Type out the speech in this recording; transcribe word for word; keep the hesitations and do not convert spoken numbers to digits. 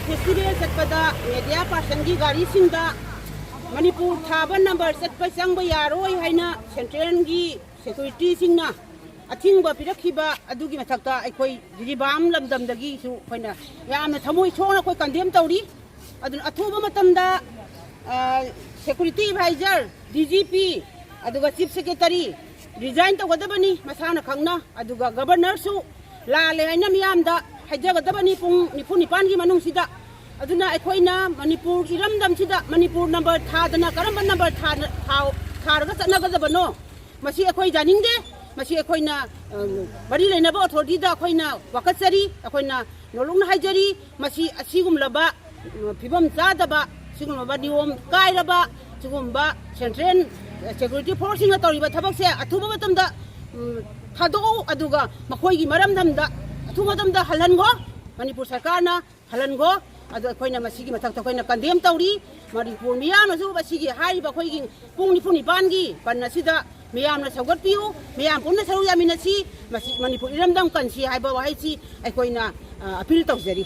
Festival ꯆꯠꯄꯗ media ꯄꯥꯔꯁꯟꯒꯤ ꯒꯥꯔꯤꯁꯤꯡꯗ Manipur ꯊꯥꯕ number ꯆꯠꯄ ꯆꯪꯕ ꯌꯥꯔꯣꯏ ꯍꯥꯏꯅ ꯁꯦꯟꯇ꯭ꯔꯦꯜꯒꯤ ꯁꯦꯀ꯭ꯌꯨꯔꯤꯇꯤꯁꯤꯡꯅ ꯑꯊꯤꯡꯕ ꯄꯤꯔꯛꯈꯤꯕ ꯑꯗꯨꯒꯤ ꯃꯊꯛꯇ ꯑꯩꯈꯣꯏ ꯖꯤꯔꯤꯕꯥꯝ ꯂꯝꯗꯝꯗꯒꯤꯁꯨ ꯑꯩꯈꯣꯏꯅ ꯌꯥꯝꯅ ꯊꯃꯣꯏ ꯁꯣꯛꯅ ꯑꯩꯈꯣꯏ ꯀꯟꯗꯦꯝ ꯇꯧꯔꯤ꯫ ꯑꯗꯨꯅ ꯑꯊꯨꯕ ꯃꯇꯝꯗ, ꯑ, security adviser, D G P, ꯑꯗꯨꯒ ꯆꯤꯐ ꯁꯦꯀ꯭ꯔꯦꯇꯔꯤ ꯔꯤꯖꯥꯏꯟ ꯇꯧꯒꯗꯕꯅꯤ ꯃꯁꯥꯅ ꯈꯪꯅ꯫ ꯑꯗꯨꯒ ꯒꯕꯔꯅꯔꯁꯨ ꯂꯥꯜꯂꯦ ꯍꯥꯏꯅ ꯃꯤꯌꯥꯝꯗ ꯍꯥꯏꯖꯒꯗꯕꯅꯤ ꯄꯨꯡ ꯅꯤꯐꯨ ꯅꯤꯄꯥꯟꯒꯤ ꯃꯅꯨꯡꯁꯤꯗ꯫ ꯑꯗꯨꯅ ꯑꯩꯈꯣꯏꯅ ꯃꯅꯤꯄꯨꯔ ꯏꯔꯝꯗꯝꯁꯤꯗ ꯃꯅꯤꯄꯨꯔ ꯅꯝꯕꯔ ꯊꯥꯗꯅ ꯀꯔꯝꯕ ꯅꯝꯕꯔ ꯊꯥꯅ-, ꯊꯥ-, ꯊꯥꯔꯒ ꯆꯠꯅꯒꯗꯕꯅꯣ? ꯃꯁꯤ ꯑꯩꯈꯣꯏ ꯌꯥꯅꯤꯡꯗꯦ꯫ ꯃꯁꯤ ꯑꯩꯈꯣꯏꯅ, ꯑ, ꯃꯔꯤ ꯂꯩꯅꯕ ꯑꯣꯊꯣꯔꯤꯇꯤꯗ ꯑꯩꯈꯣꯏꯅ ꯋꯥꯀꯠꯆꯔꯤ, ꯑꯩꯈꯣꯏꯅ ꯅꯣꯂꯨꯛꯅ ꯍꯥꯏꯖꯔꯤ꯫ ꯃꯁꯤ ꯑꯁꯤꯒꯨꯝꯂꯕ, ꯎꯝ, ꯐꯤꯕꯝ ꯆꯥꯗꯕ, ꯁꯤꯒꯨꯝꯂꯕ ꯅꯤꯌꯣꯝ ꯀꯥꯏꯔꯕ, ꯁꯤꯒꯨꯝꯕ ꯁꯦꯟꯇ꯭ꯔꯦꯜ ꯁꯦꯀ꯭ꯌꯨꯔꯤꯇꯤ ꯐꯣꯔꯁꯁꯤꯡꯅ ꯇꯧꯔꯤꯕ ꯊꯕꯛꯁꯦ ꯑꯊꯨꯕ ꯃꯇꯝꯗ, ꯎꯝ, ꯊꯥꯗꯣꯛꯎ, ꯑꯗꯨꯒ ꯃꯈꯣꯏꯒꯤ ꯃꯔꯝꯗꯝꯗ ꯑꯊꯨꯕ ꯃꯇꯝꯗ ꯍꯜꯍꯟꯈꯣ꯫ ꯃꯅꯤꯄꯨꯔ ꯁꯔꯀꯥꯔꯅ ꯍꯜꯍꯟꯈꯣ꯫ ꯑꯗꯣ ꯑꯩꯈꯣꯏꯅ ꯃꯁꯤꯒꯤ ꯃꯊꯛꯇ ꯑꯩꯈꯣꯏꯅ ꯀꯟꯗꯦꯝ ꯇꯧꯔꯤ꯫ ꯃꯅꯤꯄꯨꯔ ꯃꯤꯌꯥꯝꯅꯁꯨ ꯃꯁꯤꯒꯤ ꯍꯥꯏꯔꯤꯕ ꯑꯩꯈꯣꯏꯒꯤ ꯄꯨꯡ ꯅꯤꯐꯨ ꯅꯤꯄꯥꯟꯒꯤ ꯕꯟ ꯑꯁꯤꯗ ꯃꯤꯌꯥꯝꯅ ꯁꯧꯒꯠꯄꯤꯌꯨ, ꯃꯤꯌꯥꯝ ꯄꯨꯟꯅ ꯁꯔꯨꯛ ꯌꯥꯃꯤꯟꯅꯁꯤ꯫ ꯃꯁꯤ ꯃꯅꯤꯄꯨꯔ ꯏꯔꯝꯗꯝ ꯀꯟꯁꯤ ꯍꯥꯏꯕ ꯋꯥꯍꯩꯁꯤ ꯑꯩꯈꯣꯏꯅ, ꯑ, ꯑꯄꯤꯜ ꯇꯧꯖꯔꯤ꯫